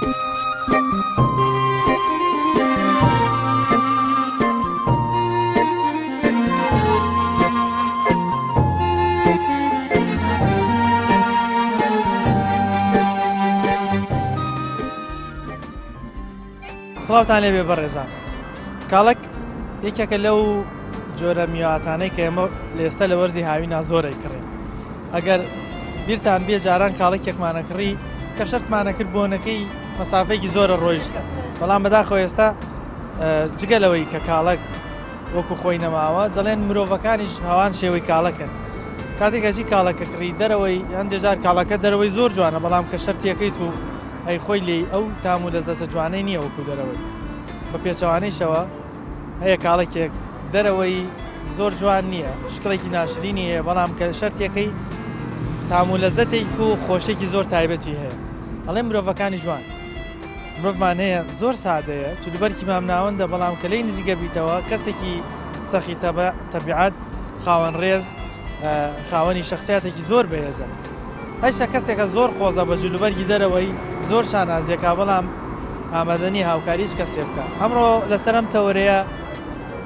سڵاوتان لێبێ بەڕێزان کاڵک یەکێکە لەو جۆرە میواتانەی کە ئێمە لێستە لە وەرزی هاوینا زۆرەی کڕین ئەگەر بیرتان بێ جاران کاڵێکێکمانە کڕی کە شەرتمانە کرد بۆنەکەی مەسافەیەکی زۆرە ڕۆیشت بەڵام بەداخەوە ئێستا جگە لەوەی کە کاڵک وەکو خۆی نەماوە دەڵێن مرۆڤەکانیش هەوان شێوەی کاڵەکەن کاتێک ئەچی کاڵەکە کڕی دەرەوەی هەندێک جار کاڵەکە دەرەوەی زۆر جوانە بەڵام کە شەرتیەکەیت و ئەی خۆی لێی ئەو تام و لەزەتە جوانەی نییە وەکو دەرەوەی بە پێچەوانەیشەوە هەیە کاڵەکێک دەرەوەی زۆر جوان نییە شکڵێکی ناشرینی هەیە بەڵام کە شەرتیەکەی تام و لەزەتێک و خۆشێکی زۆر تایبەتی هەیە ئەڵێ مرۆڤەکانی جوان مرۆڤمان هەیە زۆر سادەیە جلوبەرگی مامناوەندە بەڵام کە لێی نزیکە بیتەوە کەسێکی سەخی تەبیعەت خاوەن ڕێز خاوەنی شخصیاتێکی زۆر بەهێزە هەشتا کەسێکە زۆر قۆزە بە جلوبەرگی دەرەوەی زۆر شانازیەکە بەڵام ئامادەنی هاوکاری هیچ کەسێ بکە ئەمڕۆ لەسەر ئەم تەوەرەیە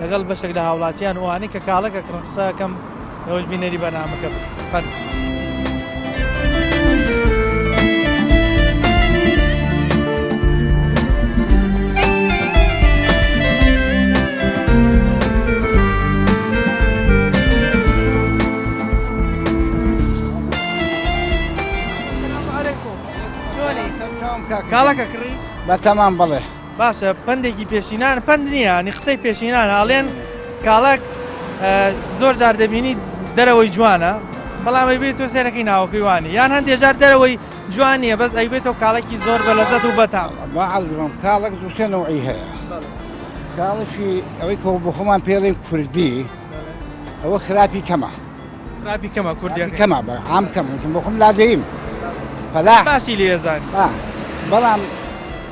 لەگەڵ بەشێک لە هاوڵاتیان ئەوانەی کە کاڵەکە کڕن قسەکەم ئێوەش بینەری بەرنامەکە بن. فەرموو. کاڵەکە کڕی؟ بە تەمام بەڵێ. باشە پەندێکی پێشینان پەند نییە ینی قسەی پێشینان ئەڵێن کاڵەک زۆر جار دەبینی دەرەوەی جوانە بەڵام ئەی بێت تۆ سێرەکەی ناوەکەی وانی یان هەندێک جار دەرەوەی جوان نییە بەس ئەی بێتەوە کاڵێکی زۆر بە لەزەت و بەتام با عەرز بکەم کاڵەک دوو سێ نەوعی هەیە کاڵێکی ئەوەی کە بۆ خۆمان پێڵێن کوردی ئەوە خراپی کەمە خراپی کەمە کوردیەکە کەمە بە عام کەم وتم بۆ خۆم لادێیم فەلاح باسی لێزان بەڵام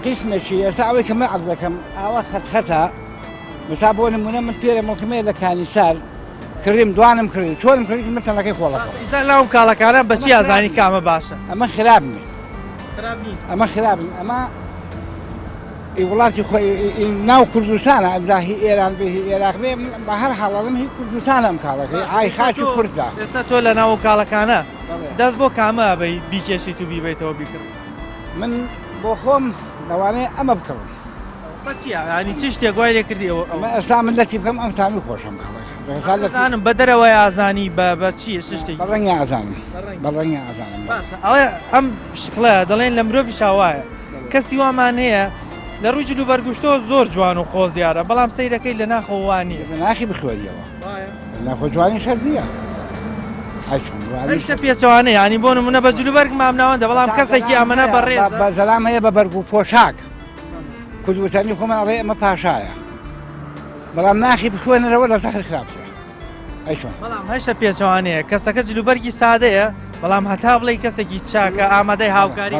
قیسمێکی ئێستا ئەوەی کە من عەرز دەکەم ئاوا خەت خەتە مثلا بۆ نمونە من پێرە مۆکمەیە لە کانیسار کڕیم دوانم کڕی چۆنم کڕی من تەنەکەی خۆڵەکە ئیستا لاوم کاڵەکانە بەچی ئازانی کامە باشە ئەمە خراپ نیە خراپ نین ئەمە خراپ نین ئەمە ئی وڵاتی خۆی ناو کوردستانە ئەجا هی ئێران بێ هی ئێراق بێ بە هەر حاڵ ئەڵێم هی کوردستانە ئەم کاڵەکەی ئای خاکی کوردە. ئێستا تۆ لە ناو کاڵەکانە دەست بۆ کامە ئەبەی بیکێشیت و بیبەیتەوە بیکڕی؟ من بۆ خۆم لەوانەیە ئەمە بکڕم. بە چییە؟ ینی چ شتێک وای لێ کردی ئەوە ئەمە ئێستا من لەتی بکەم ئەم تامی خۆشم کاڵەکە. زانم بە دەرەوەی ئازانی بە بە چییە چ شتێک؟ بە ڕەنگی ئازانم بە ڕەنگی ئازانم. باشە ئەوە ئەم شکڵە دەڵێن لە مرۆڤی شاوایە کەسی وامان هەیە لە ڕووی جل و بەرگشتەوە زۆر جوان و قۆز دیارە بەڵام سەیرەکەی لە ناخەوە وا نییە. لە ناخی بخوێنیەوە ناخۆ جوانی شەرت نییە. هەمیشە پێچەوانە ینی بۆ نمونە بە جل و بەرگ مامناوەندە بەڵام کەسێکی ئەمەنە بەڕێز بە زەلام هەیە بە بەرگ و پۆشاک کوردستانی خۆمان ئەڵێ ئەمە پاشایە بەڵام ناخی بخوێنەرەوە لە زەحر خراپترە. بەڵام هەشتە پێچەوانەیە کەسەکە جلوبەرگی سادەیە بەڵام هەتا بڵێ کەسێکی چاکە ئامادەی هاوکاری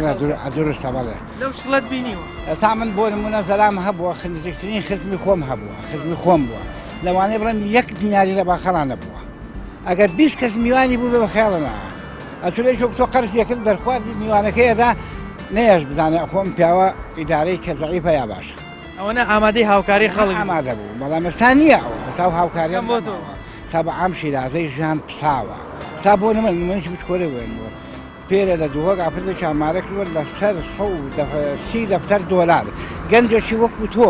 دروستە بەڵێ لەو شڵەت بینیوە ئێستا من بۆ نمونە زەلام هەبووە نزیکترین خزمی خۆم هەبووە خزمی خۆم بووە لەوانەیە بڵێم یەک دیناری لە باخەڵان نەبووە ئەگەر 20 کەس میوانی بوو بە خەیاڵە ناهات ئەچولەی شۆک تۆ قەرز یەکرد دەرخواردی میوانەکەیەدا نەیەش بزانێ خۆم پیاوە ئیدارەی کە زەعیفە یا باشە ئەوەنە ئامادەی هاوکاری خەڵک ئامادە بوو بەڵام ئێستا نییە ئەوە ئێستا و هاوکاریان بۆ تۆ تا بە عام شیرازەی ژیان پساوە تا بۆ نمە منش بچکۆلێ وێنەوە پێرە لە دوهۆک ئافرەتێکی ئامارە کردووە لەسەر 130 دەفتەر دۆلار گەنجێکی وەکو تۆ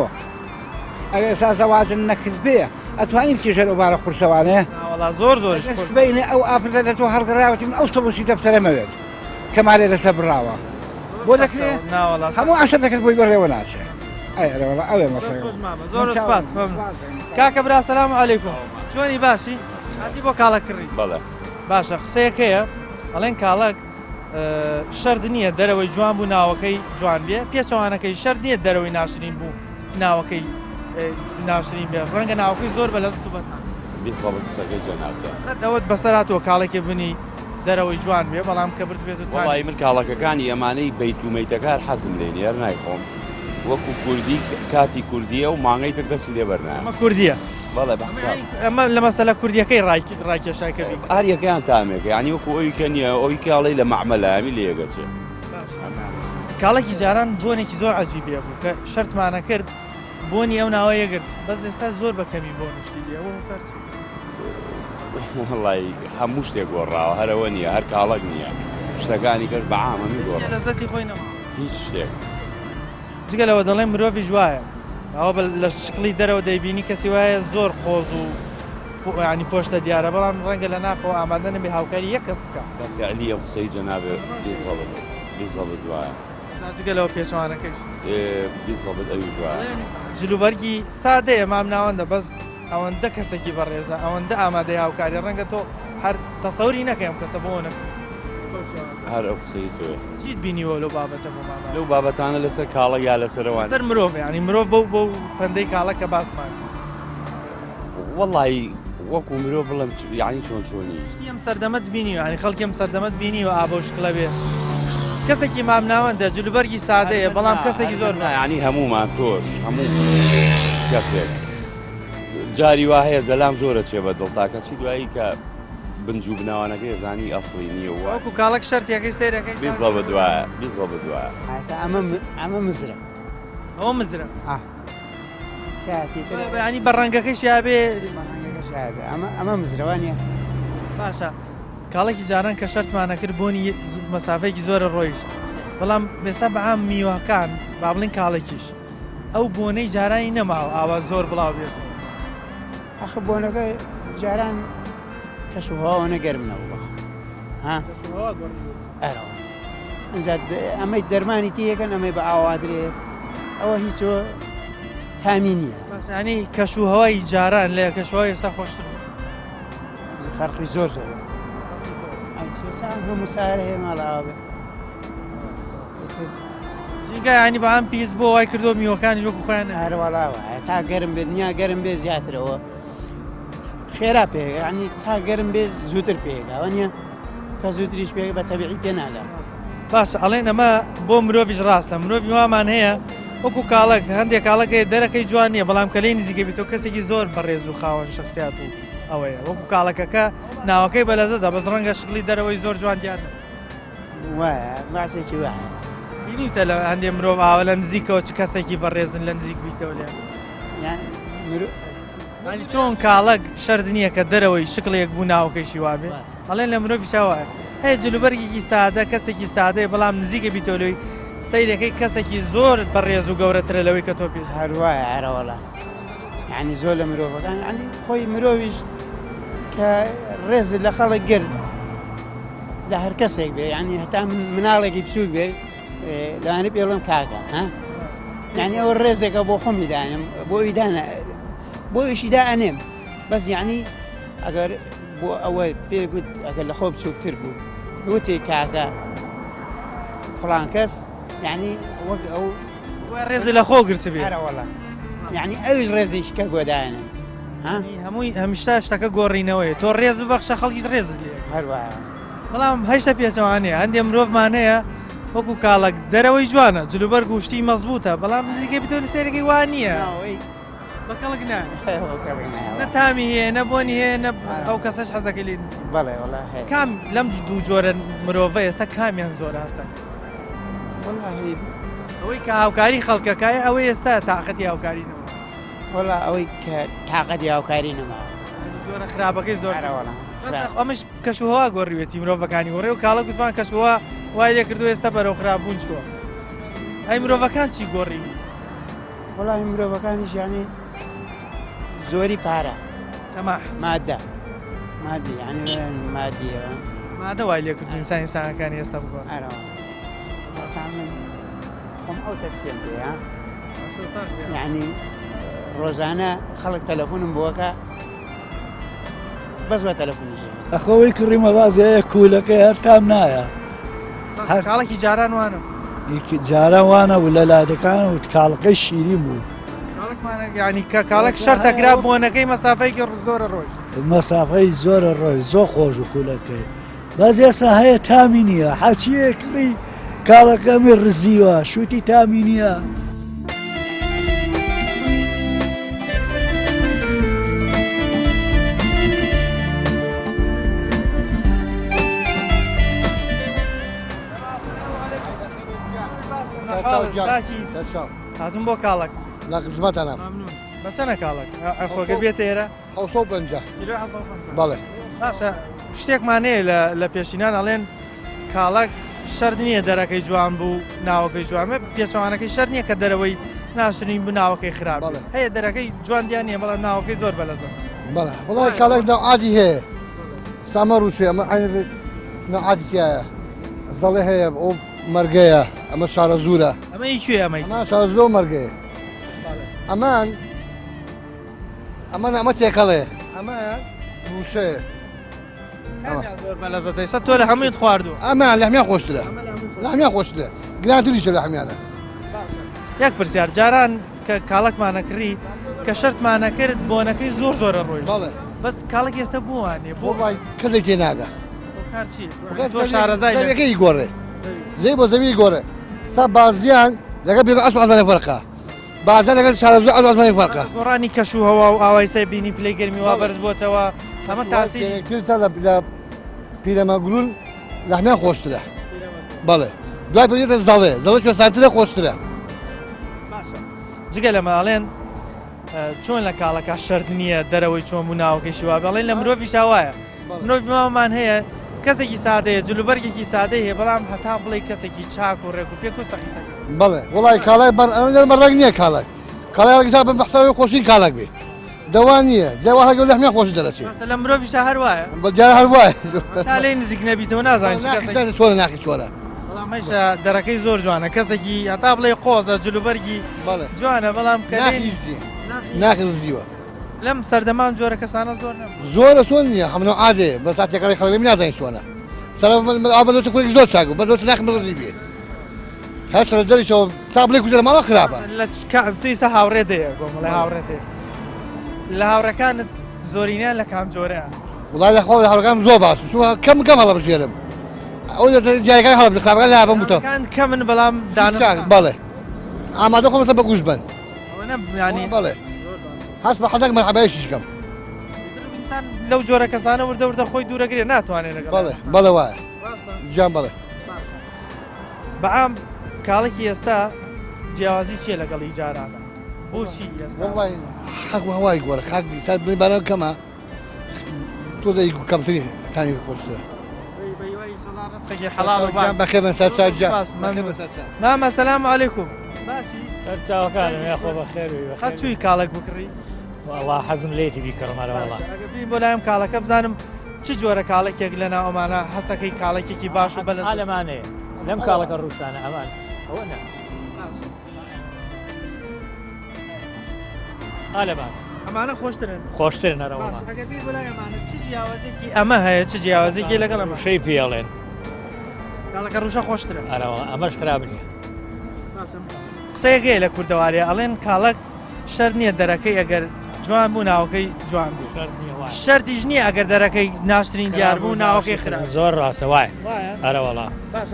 ئەگەر ئێستا زەواجن نەکردبێ ئەتوانی بچی ژێر ئەو بارە قورسەوانەیە وەڵا زۆر زۆر سبەینێ ئەو ئافرەتە لە تۆ هەڵگەڕاوەتی من ئەو 130 دەفتەرە مەوێت کەمالێ لەسەر بڕاوە بۆ دەکرێ هەموو عەشر دەکرد بۆی بەڕێوە ناچێ ئەوێ زۆر سپاس کاکە برا سلام علیکم چۆنی باشی هاتی بۆ کاڵە کڕی بەڵێ باشە قسەیەکەیە ئەڵێن کاڵک شەرت نییە دەرەوەی جوان بوو ناوەکەی جوان بێ پێچەوانەکەی شەرت نییە دەرەوەی ناشرین بوو ناوەکەی ناشرین بێ ڕەنگە ناوەکەی زۆر بە لەزت و بەتام بیزەڵت قسەکەی جەنابتە قەت ئەوەت بەسەر هاتووە کاڵێکێ بنی دەرەوەی جوان بێ بەڵام کە بردبێت و وەڵی من کاڵەکەکانی ئەمانەی بەیت و مەیتەکار حەزم لێ نییە هەر نایخۆم وەکو کوردی کاتی کوردیە و مانگەی تر دەستی لێ بەرنایەم. ئەمە کوردیە. بەڵێ بە حساب. ئەمە لە مەسەلە کوردیەکەی ڕایکێشای کە بی. هەر یەکەیان تامێکە یانی وەکو ئەوی کە نییە ئەوی کە ئەڵێی لە مەعمەلە ئەمی لێ گەچێ. کاڵەکی جاران بۆنێکی زۆر عەجیبی هەبوو کە شەرتمانە کرد بۆنی ئەو ناوە یەگرت بەس ئێستا زۆر بە کەمی بۆن و شتی دیە ئەوە هۆکار چیە؟ وەڵی هەموو شتێک گۆڕاوە هەرەوە نییە هەر کاڵەک نییە شتەکانی کەش بە عام هەمووی گۆڕا لەزەتی خۆی نەما هیچ شتێک. جگە لەوە دەڵێن مرۆڤیش وایە ئەوە بە لە شکڵی دەرەوە دەیبینی کەسی وایە زۆر قۆز و ینی پۆشتە دیارە بەڵام ڕەنگە لە ناخەوە ئامادە نەبێ هاوکاری یەک کەس بکە. بە فعلی ئەو قسەی جەنابت بیزەبت بیزەبت وایە. جا جگە لەوە پێچەوانەکەیش. بیزەبت ئەویش وایە. دەڵێن جلوبەرگی سادەیە مامناوەندە بەس ئەوەندە کەسێکی بەڕێزە ئەوەندە ئامادەی هاوکاری ڕەنگە تۆ هەر تەسەوری نەکەی ئەم کەسە بۆ نەکرد. هەر ئەو قسەی تۆیە. چیت بینیوە لەو بابەتە بۆ مامە؟ لەو بابەتانە لەسەر کاڵەک یا لەسەر ئەوان؟ لەسەر مرۆڤ یانی مرۆڤ بەو بەو پەندەی کاڵەک کە باسمان کرد. وەڵایی وەکو مرۆڤ بڵێم یانی چۆن چۆنی؟ شتی ئەم سەردەمەت بینیوە یانی خەڵکی ئەم سەردەمەت بینیوە ئا بەو شکڵە بێ کەسێکی مامناوەندە جلوبەرگی سادەیە بەڵام کەسێکی زۆر یانی هەموومان تۆش هەموو کەسێک جاری وا هەیە زەلام زۆرە چێ بە دڵ تا کەچی دوایی کە بنج و بناوانەکەی زانی ئەسڵی نییە و وەکو کاڵەک شەرتیەکەی سەیرەکەی بیزەبت وایە بیزەبت وایە. ئاسا ئەمە ئەمە مزرە. ئەوە مزرە. ئا. کاتی تر. ینی بە ڕەنگەکەش یابێ. بە ڕەنگەکەش یابێ ئەمە ئەمە مزرەوە نییە. باشە کاڵێکی جاران کە شەرتمانە کرد بۆنی مەسافەیەکی زۆرە ڕۆیشت بەڵام ئێستا بە عام میوەکان با بڵین کاڵێکیش ئەو بۆنەی جارانی نەماوە ئاوا زۆر بڵاو بێتەوە. ئەخ بۆنەکە جاران کەش و هەوا ئەوەنە گەرم نەبوو بەخ ها ئەرەوە ئەنجا ئەمەی دەرمانی تیەکەن ئەمەی بە ئاوادرێ ئەوە هیچۆ تامی نییە باسانی کەش و هەوای جاران لە کەشوای ئێستا خۆشتر بوو. فەرقی زۆر زۆر هەموو سارە هەیە ماڵاوە بێ ژینگە ینی بەعام پیس بۆ وای کردو میوەکانیش وەکو خۆیان هەروەڵاوە تا گەرم بێت دنیا گەرم بێ زیاترەوە خێرا پێ ینی تا گەرم بێ زووتر پێگاوە نیە کە زووتریش پێ بە تەبیعی پێ ناگا باش ئەڵێن ئەمە بۆ مرۆڤیش ڕاستە مرۆڤی وامان هەیە وەکو کاڵک هەندێک کاڵەکەی دەرەکەی جوان نییە بەڵام کە لێی نزیکە بیتەوە کەسێکی زۆر بەڕێز و خاوەن شخصیات و ئەوەیە وەکو کاڵەکەکە ناوەکەی بەلەزەتە بەس ڕەنگە شکلی دەرەوەی زۆر جوان دیار نەبێت. وایە باسێکی وایە. بینیوتە لە هەندێ مرۆڤ ئاوە لە نزیکەوە چ کەسێکی بەڕێزن لە نزیک بیتەوە لێ یان مرۆ یانی چۆن کاڵەک شەرت نییە کە دەرەوەی شکڵێک بوو ناوەکەیشی وابێ ئەڵێن لە مرۆڤیشا وایە هەیە جلوبەرگێکی سادە کەسێکی سادەیە بەڵام نزیکە بیتەوە لەوەی سەیرەکەی کەسێکی زۆر بەڕێز و گەورەترە لەوەی کە تۆ پێ هەر وایە ئەرەوەڵا یعنی زۆر لە مرۆڤەکان یعنی خۆی مرۆڤیش کە ڕێز لە خەڵک گرت لە هەر کەسێک بێ یعنی هەتا مناڵێکی بچووک بێ لەوانە پێڵم کاکە ها یعنی ئەوە ڕێزێکە بۆ خۆمی دانم بۆ ئیدانە بۆ ئیشیدا ئەنێم بەس یعنی ئەگەر بۆ ئەوە پێ گوت ئەگەر لە خۆ بچووکتر بوو وتی کاکە فڵان کەس یعنی وەک ئەو ڕێزی لە خۆ گرتبێ ئەرەوەڵا یعنی ئەویش ڕێزێکی کە گۆدایانە هەمووی هەمیشتا شتەکە گۆڕینەوەی تۆ ڕێز ببەخشە خەڵکیش ڕێزت لێ هەروە بەڵام هەشتە پێچەوانەیە هەندێ مرۆڤمان هەیە وەکو کاڵک دەرەوەی جوانە جلوبەرگ و شتی مەزبوتە بەڵام نزیکەی بتۆ لە سەیرەکەی وا نییە بە کەڵک نا نە تامی هەیە نە بۆنی هەیە نە ئەو کەسەش حەزەکەی لێ نزیک بەڵێ وەڵا هەیە کام لەم دوو جۆرە مرۆڤە ئێستا کامیان زۆر هەستە وەڵاهی ئەوەی کە هاوکاری خەڵکەکای ئەوەی ئێستا تاقەتی هاوکاری نەما وەڵا ئەوەی کە تاقەتی هاوکاری نەماوە جۆرە خراپەکەی زۆر ئەرەوەڵا باشە ئەمەش کەشوهەوا گۆڕیوێتی مرۆڤەکانی گۆڕی و کاڵە گوتمان کەشوهەوا وای لێ کردو ئێستا بەرەو خراپبوون چووە ئەی مرۆڤەکان چی گۆڕی وەڵاهی مرۆڤەکانیش یانی زۆری پارە تەماح مادە مادی یانی مادیەوە مادە وای لێ کردو ئینسان ئینسانەکانی ئێستا بگۆڕ ئەرەوە ئەسان من خۆم ئەو تەکسیەم پێیە یعنی ڕۆژانە خەڵک تەلەفۆنم بۆکە بەس بە تەلەفۆنیش ئەخۆی کڕیمە باز هەیە کوولەکەی هەر تام نایە هەر کاڵێکی جاران وانە جاران وانە بوو لە لادەکان و کاڵەکەی شیرین بوو ینی کە کاڵک شەرتەکرا بۆنەکەی مەسافەیەکی زۆرە ڕۆژ مەسافەی زۆرە ڕۆی زۆر خۆش و کوولەکەی بەس ئێستا هەیە تامی نییە حەچیە کڕی کاڵەکەمی ڕزیوە شووتی تامی نییە. چاکی هاتم بۆ کاڵک لە خزمەتانە ممنون بە چەنە کاڵک ئەخۆگە بێتە ئێرە 750 کیلۆی 750 بەڵێ باشە شتێکمان هەیە لە لە پێشینان ئەڵێن کاڵک شەرت نییە دەرەکەی جوان بوو ناوەکەی جوان بێ پێچەوانەکەی شەرت نییە کە دەرەوەی ناشرین بوو ناوەکەی خراپ بەڵێ. هەیە دەرەکەی جوان دیان نییە بەڵام ناوەکەی زۆر بەلەزە بەڵێ وڵای کاڵک نەوعادی هەیە سامە ڕووشێ ئەمە عین نەوعادی تایە زەڵێ هەیە ئەو مەرگەیە ئەمە شارە زورە ئەمە ئی کوێ ئەمەی ئەمە شارە زۆر مەرگەیە ئەمان ئەمە ئەمە تێکەڵێ ئەمە ڕووشەیە کامیان زۆر بەلەزەتە ئێستا تۆ لە هەموویت خواردووە ئەمە لە هەمیان خۆشترە لە هەمیان خۆشترە گرانتریشە لە هەمیانە یەک پرسیار جاران کە کاڵەکمانە کڕی کە شەرتمانە کرد بۆنەکەی زۆر زۆرە ڕۆیشت بەڵێ. بەس کاڵک ئێستا بۆوانێ بۆ بۆ وای کەسێک تێ ناگا کار چی تۆ شارەزای لە- زەویەکەی گۆڕێ زەوی بۆ زەوی گۆڕێ سا بازیان لەگەڵ بێ ئەس ئەزمانی فەرقە بازیان لەگەڵ شارەزوور ئەس ئەزمانی فەرقە گۆڕانی کەش و هەوا و ئاوای سەر بینی پلەی گەرمی وا بەرز بۆتەوە ئەمە تاسیری تر سا لە لە پیرەمەگرون لەحمیان خۆشترە بەڵێ دوای پێێتە زەڵێ زەڵێ چۆسانترە خۆشترە باشە جگە لەمە ئەڵێن چۆن لە کاڵەکە شەرت نییە دەرەوەی چۆن بوو ناوەکەشی وا بەڵێن لە مرۆڤی شاوایە مرۆڤ مامان هەیە کەسێکی سادەیە جلوبەرگێکی سادەی هەیە بەڵام هەتا بڵێ کەسێکی چاک و ڕێک و پێک و سەخی بەڵێ وڵی کاڵای بەر ئەمە ڕێک نییە کاڵک کاڵای ڕێک بە حساوی خۆشی کاڵک بێ دەوا نییە جا وا هەگە لەحمیان خۆش دەرەچێ لە مرۆڤیشا هەر وایە بە دیار هەر وایە تا لێی نزیک نەبیتەوە نازانین چ کەسێک چۆنە ناخی چۆنە بەڵام هەیشە دەرەکەی زۆر جوانە کەسێکی هەتا بڵێ قۆزە جلوبەرگی بەڵێ جوانە بەڵام کە لێی ناخی زیوە ناخی زیوە لەم سەردەمان جۆرە کەسانە زۆر نەبوو زۆرە چۆن نییە هەمنە عادێ بەس تا تێکەڵی خەڵک بێ نازانین چۆنە سەر ئەو بەلۆچە کوڕێکی زۆر چاک بوو بەس لۆچە ناخی ڕزی بێ هەر سەر دەریشەوە تا بڵێ کوژە لە ماڵەوە خراپە لە تۆ ئێستا هاوڕێ دەیە کۆمەڵی هاوڕێ دەیە لە هاوڕێکانت زۆرینە لە کام جۆرەیان؟ وڵای لە خۆ هاوڕێکانم زۆر باش چووە کەم کەم هەڵەبژێرم ئەو لە جایەکان هەڵەبژێرم خراپەکان لا بەم وتم هاوڕێکان کەمن بەڵام دانە چاک بەڵێ ئامادە خۆم لەسەر بە گوش بن ئەوە ینی بەڵێ هەست بە حەزەک مەرحەبایشیش کەم ئینسان لەو جۆرە کەسانە وردە وردە خۆی دوورەگرێ ناتوانێت لەگەڵ بەڵێ بەڵێ وایە گیان بەڵێ بەعام کاڵێکی ئێستا جیاوازی چییە لەگەڵ ئی جارانە بۆچی ئێستا وەڵای خاک و هەوای گۆڕە خاک سات بنی باران کەمە تۆزە کەمتری تامی خۆشترە ڕزقێکی حەڵاڵ و باش بەخێر بن سەر چاو گیان. سپاس، بەخێر مەمنون. بن سەر چاو. مامە سەلام عەلەیکوم باشی سەرچاوەکانم یاخۆ بەخێر بی خەت چووی کاڵێک بکڕی وەڵا حەزم لێتی بیکڕم ئەرە وەڵا ئەگەر بین بۆ لایم کاڵەکە بزانم چ جۆرە کاڵێکێک لە ناو ئەمانە هەستەکەی کاڵێکێکی باش و بەلەز لەمانەیە لەم کاڵەکە ڕووشانە ئەمان ئەوە نا ئالەمان ئەمانە خۆشترن خۆشترن ئەرە وەڵا ئەگەر بین بۆ لای ئەمانە چ جیاوازێکی ئەمە هەیە چ جیاوازێکی لەگەڵ ئەمە شەی پێڵێن کاڵەکە ڕووشە خۆشترە ئەرە وەڵا ئەمەش خراپ نییە قسەیەک هەیە لە کوردەوارێ ئەڵێن کاڵەک شەرت نییە دەرەکەی ئەگەر جوان بوو ناوەکەی جوان بوو شەرتیش نییە ئەگەر دەرەکەی ناشترین دیار بوو ناوەکەی خراپ زۆر ڕاستە وایە ئەرە وەڵا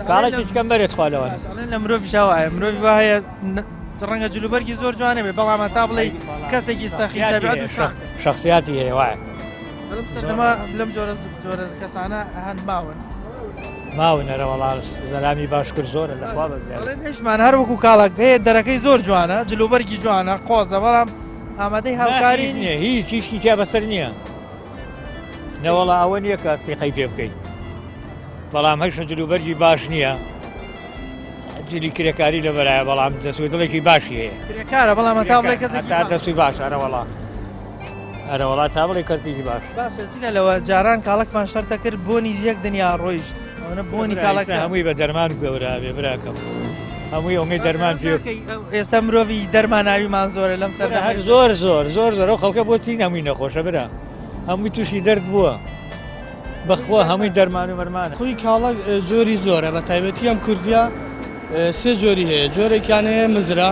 کاڵێکیش کەم بەرێت خوا لەوە ئەڵێن لە مرۆڤیشا وایە مرۆڤ وا هەیە ڕەنگە جلوبەرگی زۆر جوانە بێ بەڵام هەتا بڵێ کەسێکی سەخی تەبعەت و چاک شخصیاتی هەیە وایە لەم سەردەمە لەم جۆرە جۆرە کەسانە هەن ماون ماون ئەرە وەڵا زەلامی باشکر زۆرە لەخوا بەزیاد ئەڵێن هێشمان هەر وەکو کاڵەک هەیە دەرەکەی زۆر جوانە جلوبەرگی جوانە قۆزە بەڵام ئامادەی هاوکاری نییە هیچ هیچی تیا بەسەر نییە نەوەڵا ئەوە نییە کە سیقەی پێ بکەیت بەڵام هەشە جلوبەرگی باش نییە جلی کرێکاری لەبەرایە بەڵام دەست و دڵێکی باشی هەیە کرێکارە بەڵام هەتا بڵێ کەسێکی تا دەستی باش ئەرە وەڵا ئەرە وەڵا تا بڵێ کەسێکی باش باشە جگە لەوە جاران کاڵەکمان شەرتە کرد بۆنی یەک دنیا ڕۆیشت ئەوەنە بۆنی کاڵەکە هەمووی بە دەرمان گەورە بێ براکەم هەمووی ئەوەی دەرمان پێ ئێستا مرۆڤی دەرماناویمان زۆرە لەم سەر هەر زۆر زۆر زۆر زۆر ئەو خەڵکە بۆ چین هەمووی نەخۆشە برا هەمووی تووشی دەرد بووە بەخوا هەمووی دەرمان و مەرمانە. خوی کاڵەک جۆری زۆرە بە تایبەتی ئەم کوردیە سێ جۆری هەیە جۆرێکیان هەیە مزرە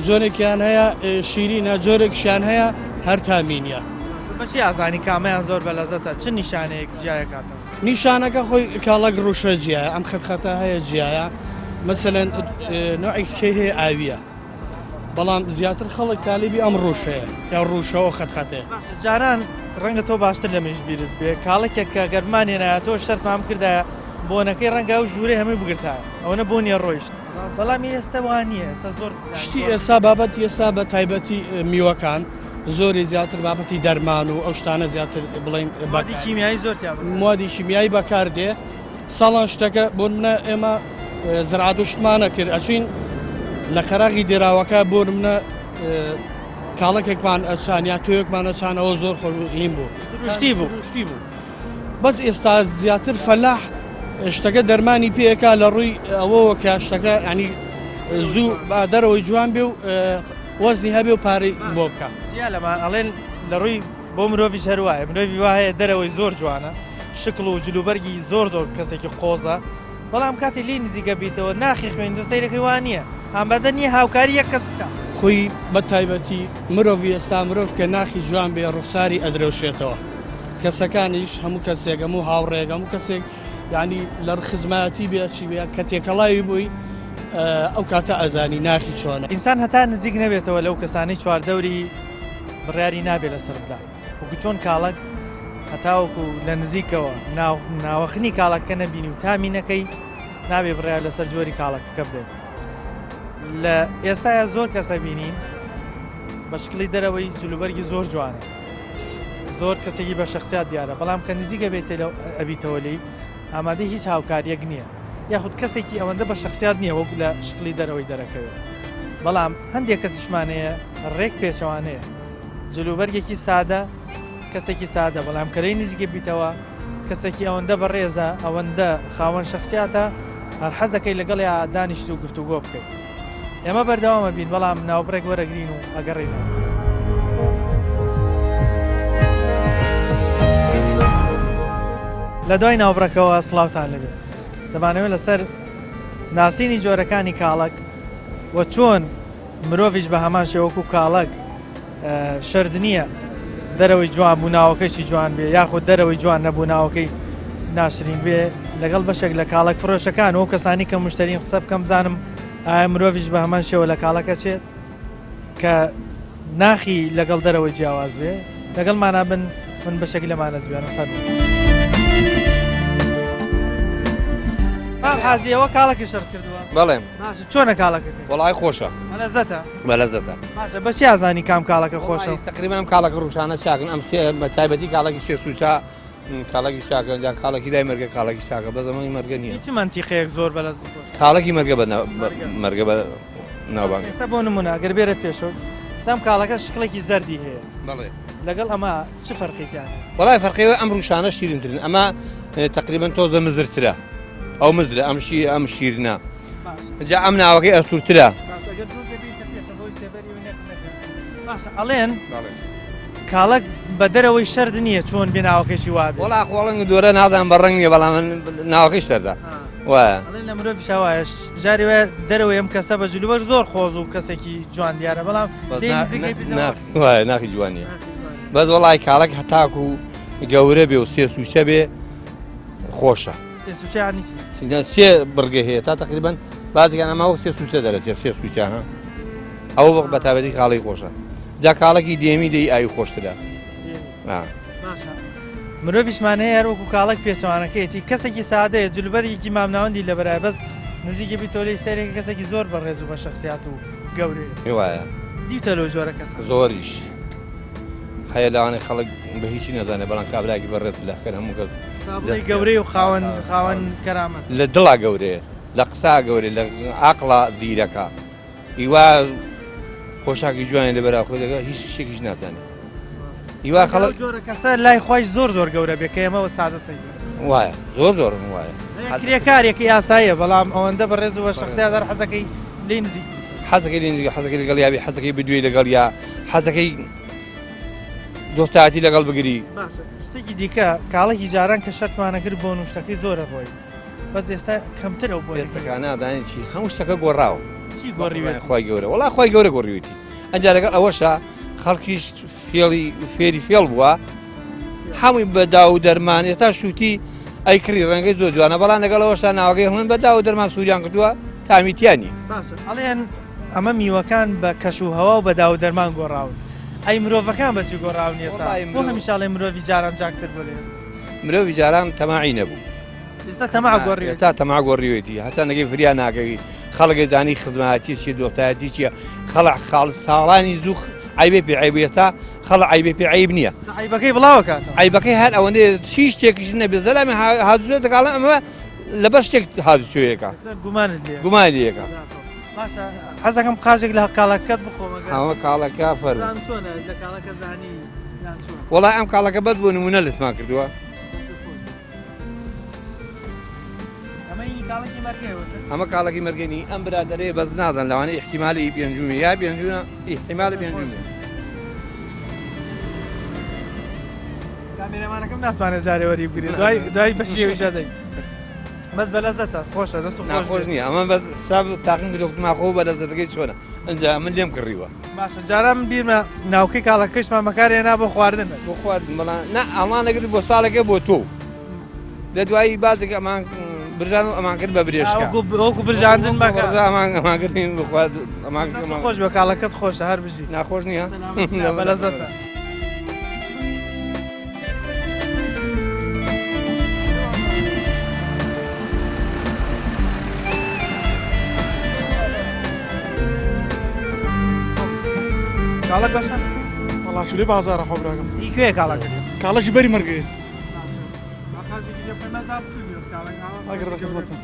جۆرێکیان هەیە شیرینە جۆرێکشیان هەیە هەر تامی نییە. بەچی ئازانی کامەیان زۆر بەلەزەتە چ نیشانەیەک جیایەکاتەوە؟ نیشانەکە خۆی کاڵەک ڕوشە جیایە ئەم خەتخەتە هەیە جیایە مەسەلەن نوعێکی هەیە ئاویە بەڵام زیاتر خەڵک تالیبی ئەم ڕوشەیە کە ڕوشەوە خەتخەتێ. باشە جاران ڕەنگە تۆ باشتر لە منیش بیرت بێ کاڵەکێک کە گەر بمانهێنایە تۆ شەرتمان بکردایە بۆنەکەی ڕەنگە ئەو ژوورەی هەمووی بگرتایە ئەوەنە بۆنیە ڕۆیشت بەڵام ئێستا وا نییە ئێستا زۆر شتی ئێستا بابەتی ئێستا بە تایبەتی میوەکان زۆری زیاتر بابەتی دەرمان و ئەو شتانە زیاتر بڵین مادی کیمیایی زۆر تیا موادی کیمیایی بەکاردێ ساڵان شتەکە بۆ منە ئێمە زرعات و شتمانە کرد ئەچین لە قەراغی دێراوەکە بۆ منە کاڵەکێکمان ئەچان یا تۆیەکمان ئەچانەوە زۆر خۆش هین بوو سروشتی بوو سروشتی بوو بەس ئێستا زیاتر فەلاح شتەکە دەرمانی پێکا لە ڕووی ئەوەوە کە شتەکە ینی زوو با دەرەوەی جوان بێ و وەزنی هەبێ و پارەی بۆ بکە جیا لەمان ئەڵێن لە ڕووی بۆ مرۆڤیش هەروایە مرۆڤی وا هەیە دەرەوەی زۆر جوانە شکڵ و جلوبەرگی زۆر زۆر کەسێکی قۆزە بەڵام کاتی لێی نزیکە بیتەوە ناخی خوێن تۆ سەیرەکەی وا نییە ئامادە نییە هاوکاری یەک کەس بکە. خۆی بە تایبەتی مرۆڤی ئێستا مرۆڤ کە ناخی جوان بێ ڕوخساری ئەدرەوشێتەوە کەسەکانیش هەموو کەسێک هەموو هاوڕێک هەموو کەسێک یعنی لە خزمایەتی بێ چی بێ کە تێکەڵاوی بووی ئەو کاتە ئەزانی ناخی چۆنە. ئینسان هەتا نزیک نەبێتەوە لەو کەسانەی چواردەوری بڕیاری نابێ لەسەر بدا. وەکو چۆن کاڵەک هەتاوەکو لە نزیکەوە ناوەخنی کاڵەکە نەبینی و تامی نەکەی نابێ بڕیار لەسەر جۆری کاڵەکەکە بدەیت لە ئێستاە زۆر کەسە بینین بە شکلی دەرەوەی جلوبەرگی زۆر جوانە زۆر کەسێکی بە شخصیات دیارە بەڵام کە نزیکە بێت لە ئەبیتەوە لی ئامادەی هیچ هاوکاریەک نییە یاخود کەسێکی ئەوەندە بە شخصیات نییە وەک لە شکلی دەرەوەی دەرەکەوێت بەڵام هەندێک کەسیشمانەیە ڕێک پێچەوانەیە جلوبەرگێکی سادە کەسێکی سادە بەڵام کە لێی نزیکە بیتەوە کەسێکی ئەوەندە بەڕێزە ئەوەندە خاوەن شخصیاتە هەر حەزەکەی لەگەڵیا دانیشت و گفتوگۆ بکەیت ئێمە بەردەوامە بین بەڵام ناوبڕێک وەرەگرین و ئەگەڕینەوە. لە دوای ناوبڕەکەوە سڵاوتان لەبێت دەمانەوێت لەسەر ناسینی جۆرەکانی کاڵک و چۆن مرۆڤیش بە هەمان شێوە وەکو کاڵەک شەرت نییە دەرەوەی جوان بوو ناوەکەشی جوان بێ یاخود دەرەوەی جوان نەبوو ناوەکەی ناشرین بێ لەگەڵ بەشێک لە کاڵەک فرۆشەکان و کەسانی کە مشترین قسە بکەم بزانم ئایا مرۆڤیش بە هەمان شێوە لە کاڵەکە چێت کە ناخی لەگەڵ دەرەوەی جیاواز بێ لەگەڵ مانا بن من بەشێک لەمانە جوێنم فەرموو. حازی ئەوە کاڵەکی شەرت کردووە بەڵێ باشە چۆنە کاڵەکەکەی؟ وەڵای خۆشە. بەلەزەتە؟ بەلەزەتە. باشە بە چی ئازانی کام کاڵەکە خۆشە؟ تقریبا ئەم کاڵەکە ڕوشانە چاکن ئەم سێ بە تایبەتی کاڵەکی سێ سوچە کاڵەکی چاکە جا کاڵەکی لای مەرگە کاڵەکی چاکە بە زەمەنی مەرگە نییە. چ مەنتیقەیەک زۆر بەلەز کاڵەکی مەرگە بە مەرگە بە ناوبانگ. ئێستا بۆ نمونە گەر بێرە پێشەوە سام کاڵەکە شکڵێکی زەردی هەیە. بەڵێ. لەگەڵ ئەمە چ فەرقێکیان هەیە؟ وەڵای فەرقی ئەم ڕوشانە شیرینترن ئەمە تقریبا تۆزە مزرترە. ئەو مزرە ئەم شیر ئەم شیرنە جا ئەم ناوەکەی ئەستورترە ئەڵێن کاڵک بە دەرەوەی شەرد نییە چۆن بێناوەکەشی وا وڵا خۆڵنگ دۆرە نازان بە ڕەنگ نیە بەڵام ناوەکەی شەردە وایە لە مرۆڤ شاوایە جاری وایە دەرەوەی ئەم کەسە بە جلوبەر زۆر خۆز و کەسێکی جوان دیارە بەڵام وایە ناخی جوانیە بەس وڵی کاڵک هەتاکو گەورە بێ و سێ سوچە بێ خۆشە سێ سوچە یانی چی؟ سینگان سێ بڕگە هەیە تا تقریبا بازیان ئەمە وەک سێ سوچە دەرەچێت سێ سوچە ها ئەوە وەک بە تایبەتی خاڵی خۆشە جا کاڵێکی دێمی لێی ئاوی خۆشترە باشە مرۆڤیشمان هەیە هەر وەکو کاڵک پێچەوانەکەیەتی کەسێکی سادەیە جلوبەرگێکی مامناوەندی لەبەرای بەس نزیکە بیتۆلی سەرێکی کەسێکی زۆر بەڕێز و بە شخصیات و گەورەیە وایە دیتە لەو جۆرە کەس زۆریش هەیە لەوانەیە خەڵک بە هیچی نەزانێت بەڵام کابراکی بەڕێز لە کەر هەموو کەس بڵێ گەورەی و خاوەن خاوەن کەرامەت لە دڵا گەورەیە لە قسا گەورەی لە عقڵا زیرەکە هیوا پۆشاکی جوانی لە بەرا خۆی دەگە هیچ شتێکیش ناتانێت هیوا خەڵک جۆرە کەسە لای خۆی زۆر زۆر گەورە بێ کە ئێمەوە سادە سەیر وایە زۆر زۆر وایە کرێکارێکی یاساییە بەڵام ئەوەندە بەڕێز و بە شخصیات هەر حەزەکەی لێی نزیک حەزەکەی لێ نزیک حەزەکەی لەگەڵ یابی حەزەکەی بدوێی لەگەڵ یا حەزەکەی دۆستایەتی لەگەڵ بگری. باشە شتێکی دیکە کاڵێکی جاران کە شەرتمانە کرد بۆن و شتەکەی زۆرە ڕۆی بەس ئێستا کەمتر ئەو بۆ ئێستاکە نازانین چی هەموو شتەکە گۆڕاوە. چی گۆڕیوێتی؟ خوای گەورە وەڵا خوای گەورە گۆڕیوێتی ئەنجا لەگەڵ ئەوەشا خەڵکیش فێڵی فێری فێڵ بووە هەمووی بە داو و دەرمان ئێستا شووتی ئەی کڕی ڕەنگەی زۆر جوانە بەڵام لەگەڵ ئەوەشا ناوەکەی هەمووی بە داو و دەرمان سووریان کردووە تامی تیا نییە. باشە ئەڵێن ئەمە میوەکان بە کەش و هەوا و بە داو و دەرمان گۆڕاون ئەی مرۆڤەکان بە چی گۆڕاون ئێستا وەڵای بۆ مرۆڤ هەمیشە ئەڵێن مرۆڤی جاران چاکتر بوو لە ئێستا؟ مرۆڤی جاران تەماعی نەبوو. ئێستا تەماع گۆڕیوێتی. ئێستا تەماع گۆڕیوێتی هەتا نەگەی فریا ناکەوی خەڵک دانی خزمەتی چیە دۆستایەتی چیە خەڵک خاڵ ساڵانی زوو عیبێ پێ عیب ئێستا خەڵک عیبێ پێ عیب نییە عیبەکەی بڵاوەکاتەوە عیبەکەی هەر ئەوەندەیە چی شتێکیش نەبێ زەلامی هاتوچۆ دەکاڵە ئەمە لەبەر شتێک هاتوچۆیەکە گومانت لێ گومان لێکە باشە حەزەکەم قاژێک لە کاڵەکەت بخۆم ئەوە کاڵەکە فەرموو چۆنە لە کاڵەکە زانی وەڵای ئەم کاڵەکە بەس بۆ نمونە لەتمان کردووە ئەمە کاڵەکی مەرگەنی ئەم برادەرەیە بەس نازان لەوانەیە ئیحتیمالی پێنجومی یا پێنجونە ئیحتیمالی پێنجومی کامێرەمانەکەم ناتوانێت جارێ وەری بگرێت دوای دوای بەشی ئەویشە دەی بەس بەلەزەتە خۆشە دەست ناخۆش نییە ئەمە بەس حساب تاقیم کردوە خۆ بەلەزەتەکەی چۆنە ئەنجا من لێم کڕیوە باشە جاران من بیرمە ناوکەی کاڵەکەشمان بەکارهێنا بۆ خواردن بۆ خواردن بەڵام نا ئەمان لەگر بۆ ساڵێکە بۆ تۆ لە دوایی بازێک ئەمان برژان و ئەمان کرد بە برێشکە وەکو برژاندن بەکە ئەمان ئەمان کردین بۆ خوارد ئەمان خۆش بە کاڵەکەت خۆشە هەر بژی ناخۆش نییە بەلەزەتە. کاڵەک باشە؟ وەڵا شورێ بازاڕە خۆ براکەم. ئی کوێ کاڵەکە؟ کاڵەکی بەری مەرگەیە. ئەگەر بە خزمەتم.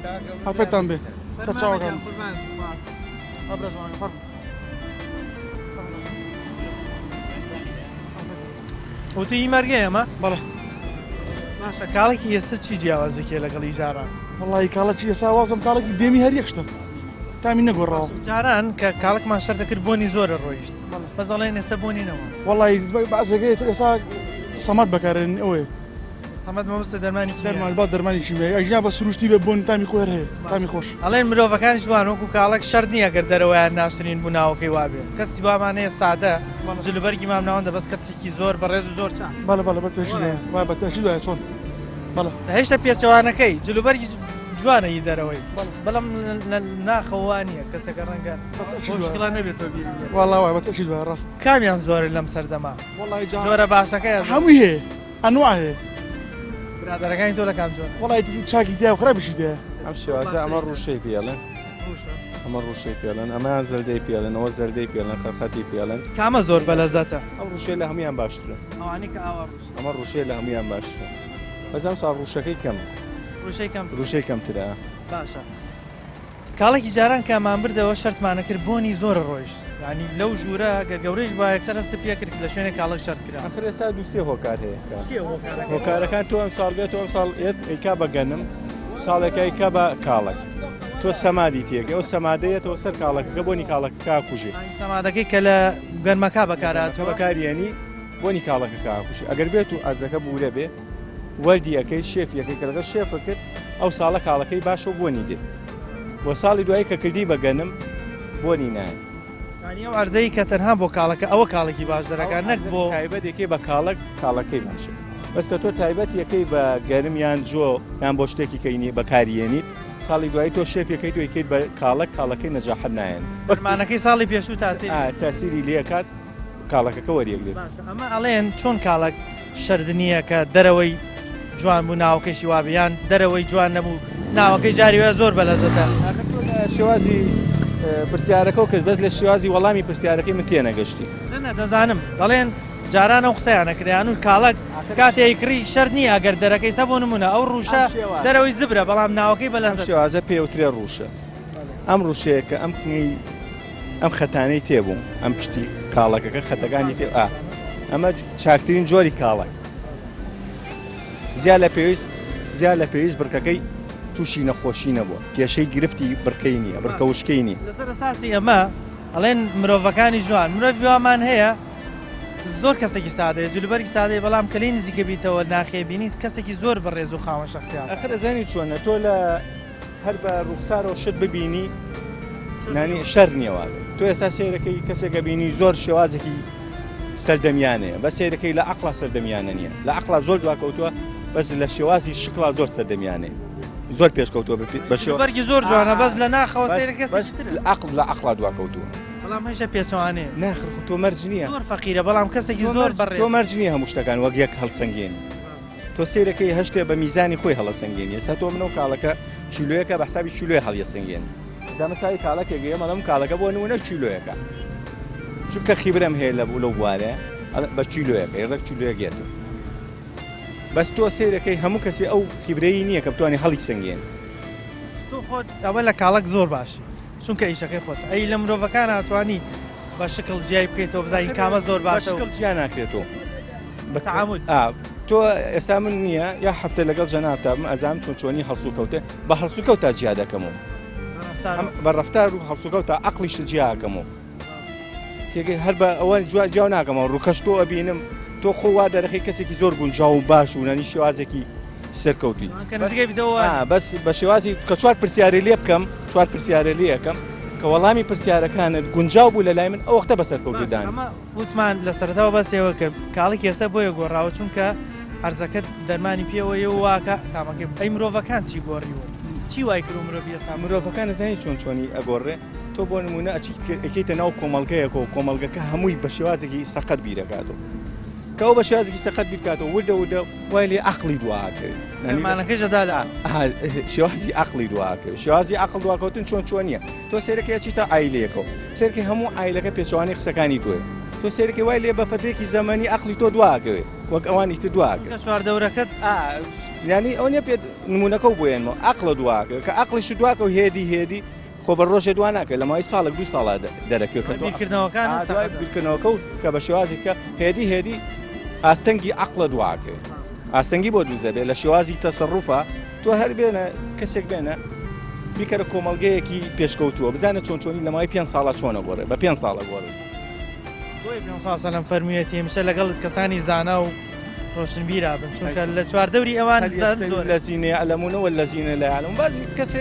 عافێتان بێ. سەرچاوەکان. وتی ئی مەرگەیە ئەمە؟ بەڵێ. باشە کاڵێکی ئێستا چی جیاوازێکی لەگەڵی جاران؟ وەڵی کاڵەکی ئێستا وازم کاڵێکی دێمی هەر یەک شتە. تامی نەگۆڕاوە. جاران کە کاڵکمان شەر دەکرد بۆنی زۆرە ڕۆیشت بەس ئەڵێن ئێستا بۆنی نەما. وەڵی بەعزێکەی تر ئێستا سەمات بەکارێن ئەوەیە. سەمەد مەبەستە دەرمانی کیمیایی. دەرمان با دەرمانی کیمیایی ئەگینا بە سروشتی بێ بۆن تامی خۆی هەر هەیە تامی خۆش. ئەڵێن مرۆڤەکانیش وان وەکو کاڵەک شەرت نییە گەر دەرەوەیان ناشرین بوو ناوەکەی وابێ کەسی وامان هەیە سادە جلوبەرگی مامناوەندە بەس کەسێکی زۆر بەڕێز و زۆر چاک. بەڵێ بەڵێ بە تەئکید وایە وایە بە تەئکید وایە چۆن بەڵێ. هێشتا پێچەوانەکەی جلوبەرگی جوانە ی دەرەوەی بەڵام لە ناخەوە وا نییە کەسەکە ڕەنگە بەو شکڵە نەبێتەوە بیری لێ. وەڵا وایە بە تەئکید وایە ڕاست. کامیان زۆرن لەم سەردەمە؟ وەڵای جا جۆرە باشەکە یا زۆر؟ هەمووی هەیە ئەنواع هەیە. برادەرەکانی تۆ لە کام جۆرن؟ وەڵای چاکی تیایە و خراپیشی تیایە. ئەم شێوازە ئەمە ڕوشەی پێڵێن. ڕوشە؟ ئەمە ڕوشەی پێڵێن ئەمەیان زەردەی پێڵێن ئەوە زەردەی پێڵێن خەرخەتی پێڵێن. کامە زۆر بەلەزەتە؟ ئەم ڕوشەی لە هەموویان باشترە. ئەوانەی کە ئاوا ڕوشە. ئەمە ڕوشەی لە هەموویان باشترە. بەس ئەم ساڵ ڕوشەکەی کەمە. ڕوشەی کەمترە. ڕوشەی کەمترە. باشە. کاڵێکی جاران کە مان بردەوە شەرتمانە کرد بۆنی زۆر ڕۆیشت یعنی لەو ژوورە گەر گەورەیش با یەکسەر هەستت پێ کرد لە شوێنێک کاڵێک شەرت کرا. ئەخر ئێستا دوو سێ هۆکار هەیە کە چییە هۆکارەکان؟ هۆکارەکان تۆ ئەم ساڵ بێت تۆ ئەم ساڵ یەت ئەیکا بە گەنم ساڵێک ئەیکا بە کاڵەک تۆ سەمادی تێکەی ئەو سەمادە یەتەوە سەر کاڵەکەکە بۆنی کاڵەکەکە ئەکوژێ. یانی سەمادەکەی کە لە گەنمەکە بەکارهاتووە؟ بەکاریێنی بۆنی کاڵەکەکە ئەکوژێ ئەگەر بێت و ئەرزەکە بورە بێ وەردی ئەکەیت شێفی ئەکەیت کە لەگەڵ شێفە کرد ئەو ساڵە کاڵەکەی باشە و بۆنی دێ وە ساڵی دوایی کە کردی بە گەنم بۆنی نایە. یانی ئەو عەرزەی کە تەنها بۆ کاڵەکە ئەوە کاڵێکی باش دەرەکات نەک بۆ تایبەت یەکەی بە کاڵەک کاڵەکەی باشە بەس کە تۆ تایبەت یەکەی بە گەرم یان جۆ یان بۆ شتێکی کەی نیە بەکاریێنیت ساڵی دوایی تۆ شێف یەکەی تۆ یەکەیت بە کاڵەک کاڵەکەی نەجاحەت نایەن وەکمانەکەی ساڵی پێشوو تاسیری تاسیری لێکات کاڵەکەکە وەریەگرێت. باشە ئەمە ئەڵێن چۆن کاڵەک شەرت نییە کە دەرەوەی جوان بوو ناوەکەیشی وابێ یان دەرەوەی جوان نەبوو ناوەکەی جاری وایە زۆر بەلەزەتە. ئاخر تۆ لە شێوازی پرسیارەکەو کرد بەس لە شێوازی وەڵامی پرسیارەکەی من تێنەگەشتی. نا نا دەزانم دەڵێن جاران ئەو قسەیانە کرایان و کاڵەک کاتێ ئەیکڕی شەرت نییە ئەگەر دەرەکەی سە بۆ نموونە ئەو ڕووشە دەرەوەی زبرە بەڵام ناوەکەی بەلەزەتە. ئەم شێوازە پێوترێ ڕووشە. ئەم ڕووشەیە کە ئەم ئەم خەتانەی تێبوو ئەم پشتی کاڵەکەکە خەتەکانی تێ ئا ئەمە چاکترین جۆری کاڵک زیا لە پێویست زیا لە پێویست بڕکەکەی تووشی نەخۆشی نەبووە کێشەی گرفتی بڕکەی نییە بڕکە وشکەی نییە لەسەر ئەساسی ئەمە ئەڵێن مرۆڤەکانی جوان مرۆڤ وامان هەیە زۆر کەسێکی سادەیە جلوبەرگی سادەیە بەڵام کە لێی نزیکە بیتەوە ناخێ بینی کەسێکی زۆر بەڕێز و خاوەن شخصیات ئەخر ئەزانی چۆنە تۆ لە هەر بە ڕوخسارەوە شت ببینی نانی شەر نییە وابێت تۆ ئێستا سێرەکەی کەسێکە بینی زۆر شێوازێکی سەردەمیانەیە بە سێرەکەی لە عقلا سەردەمیانە نییە لە عقلا زۆر دواکەوتووە بەس لە شێوازی شکڵا زۆر سەردەمیانەیە زۆر پێشکەوتووە بە شێوەرگی زۆر جوانە بەس لە ناخەوە سێرەکە عقل لە عقلا دواکەوتووە بەڵام هەیشە پێچەوانەیە ناخر تۆ مەرج نییە زۆر فەقیرە بەڵام کەسێکی زۆر بەڕێ تۆ مەرج نییە هەموو شتەکان وەک یەک هەڵسەنگێنی. تۆ سەیرەکەی هەشتێ بە میزانی خۆی هەڵەسەنگێنی ئێستا تۆ منەو کاڵەکە کیلۆیەکە بە حسابی کیلۆی هەڵیەسەنگێن زانم تای کاڵەکێک ئێمە لەم کاڵەکە بۆ نمونە کیلۆیەکە چونکە خیبرەم هەیە لە لەو بوارە بە کیلۆیەکە ڕێک کیلۆیەک یەتەوە بەس تۆ سەیرەکەی هەموو کەسی ئەو خیبرەی نییە کە بتوانانی هەڵی سەنگێن تۆ خۆت ئەوە لە کاڵەک زۆر باشی چونکە ئیشەکەی خۆت ئەی لە مرۆڤەکان توانی بە شکڵ جیای بکەیتەوە بزانین کامە زۆر باشە شکڵ جیا ناکرێتەوە بە تعامل تۆ ئێستا من نییە یا هەفتە لەگەڵ جەنابتا بم ئەزام چۆن چۆنی هەڵسوکەوتێ بە هەڵسوکەوتا جیا دەکەم و بە ڕفتار و هەڵسوکەوتا عقلیش جیاکەم و تێگەی هەر بە ئەوە جوا جیاو ناکەمەوە ڕووکەش تۆ ئەبینم تۆ خۆ وا دەرەخی کەسێکی زۆر گونجاو و باش و نانی شێوازێکی سەرکەوتوی بەس بە شێوازی کە چوار پرسیارێ لێ بکەم چوار پرسیارێ لێ یەکەم کە وەڵامی پرسیارەکانت گونجاو بوو لە لای من ئەو وەختە بەسەرکەوتودان وتمان لە سەرەتاوە بەسێوە کرد کاڵێک ئێستا بۆیە گۆڕاوە چونکە هەرزەکەت دەرمانی پێوەیە و واکە تامەکەی ئەی مرۆڤەکان چی گۆڕیوە چی وای کرد مرۆڤ ئێستا مرۆڤەکان ئەزانی چۆن چۆنی ئەگۆڕێ تۆ بۆ نمونە ئەچیت ئەکەیتە ناو کۆمەڵگەیەکەوە کۆمەڵگەکە هەمووی بە شێوازێکی سەقەت بیرەکاتەوە کە ئەو بە شێوازێکی سەقەت بیرکاتەوە وردە وردە وای لێ عەقڵی دواکەوێت دەرمانەکەش دەدا لە شێوازی عەقڵی دواکەوێت شێوازی عەقڵ دواکەوتن چۆن چۆن نییە تۆ سێرەکە ئەچیتە عایلەیەکەوە سێرکە هەموو عایلەکە پێچەوانەی قسەکانی تۆیە تۆ سێرەکە وای لێ بە فەترێکی زەمەنی عەقڵی تۆ دواکەوێت وەک ئەوانی تر دواکەوێت چواردەورەکەت یانی ئەو نیە پێت نمونەکە و بۆیەنمەوە عەقڵە دواکەوێت کە عەقڵیش دواکەوت هێدی هێدی خۆ بە ڕۆژێ دوا ناکەوێت لە ماوەی ساڵێک دوو ساڵا دەرەکەوێت کە بیرکردنەوەکان دوای بیرکردنەوەکە و کە بە شێوازی کە هێدی هێدی ئاستەنگی عەقڵە دواکەوێت ئاستەنگی بۆ دروست دەبێت لە شێوازی تەسەڕوفە تۆ هەر بێنە کەسێک بێنە بیکەرە کۆمەڵگەیەکی پێشکەوتووە بزانە چۆن چۆنی لە ماوەی پێ ساڵە چۆنە گۆڕێ بە پێ ساڵە گۆڕێ بۆیە پێ ساڵ فەرموویەتی هەمیشە لەگەڵ کەسانی زانا و ڕۆشنبیرا بن چونکە لە چواردەوری ئەوان زۆر الذين يعلمون والذين لا يعلمون بعضی کەسێ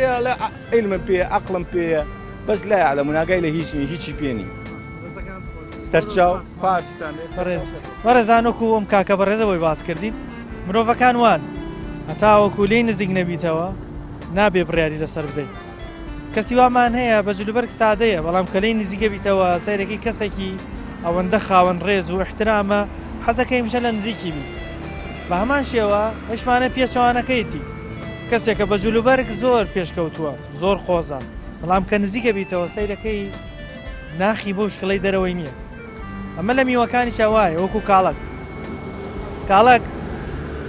عیلمم پێیە عەقڵم پێیە بەس لا یعلمون ئاگای لە هیچ نیە هیچی پێ نیە سەرچاو بەڕێز بەڕێزان وەکو ئەم کاکە بەڕێزە بۆی باس کردین مرۆڤەکان وان هەتاوەکو لێی نزیک نەبیتەوە نابێ بڕیاری لەسەر بدەیت کەسی وامان هەیە بە جلوبەرگ سادەیە بەڵام کە لێی نزیکە بیتەوە سەیرەکەی کەسێکی ئەوەندە خاوەن ڕێز و احترامە حەزەکەی هەمیشە لە نزیکی بی بە هەمان شێوە هەشمانە پێچەوانەکەیتی کەسێکە بە جلوبەرگ زۆر پێشکەوتووە زۆر قۆزە بەڵام کە نزیکە بیتەوە سەیرەکەی ناخی بۆ شکڵی دەرەوەی نییە ئەمە لە میوەکانیشا وایە وەکو کاڵەک کاڵەک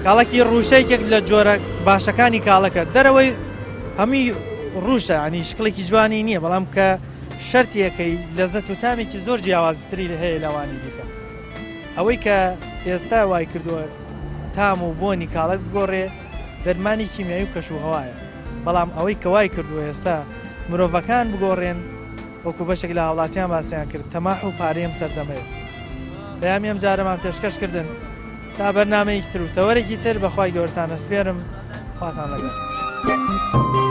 کاڵەکی ڕوشە یەکێک لە جۆرە باشەکانی کاڵەکە دەرەوەی هەمووی ڕوشە ینی شکڵێکی جوانی نییە بەڵام کە شەرتیەکەی لەزەت و تامێکی زۆر جیاوازتری هەیە لەوانی دیکە ئەوەی کە ئێستا وای کردووە تام و بۆنی کاڵەک بگۆڕێ دەرمانی کیمیایی و کەش و هەوایە بەڵام ئەوەی کە وای کردووە ئێستا مرۆڤەکان بگۆڕێن وەکو بەشێک لە هاوڵاتیان باسیان کرد تەماح و پارەی ئەم سەردەمەیە. پەیامی ئەم جارەمان پێشکەش کردن تا بەرنامەیەکی تر و تەوەرێکی تر بەخوای گەورەتان ئەسپێرم خواتان لەگەڵ.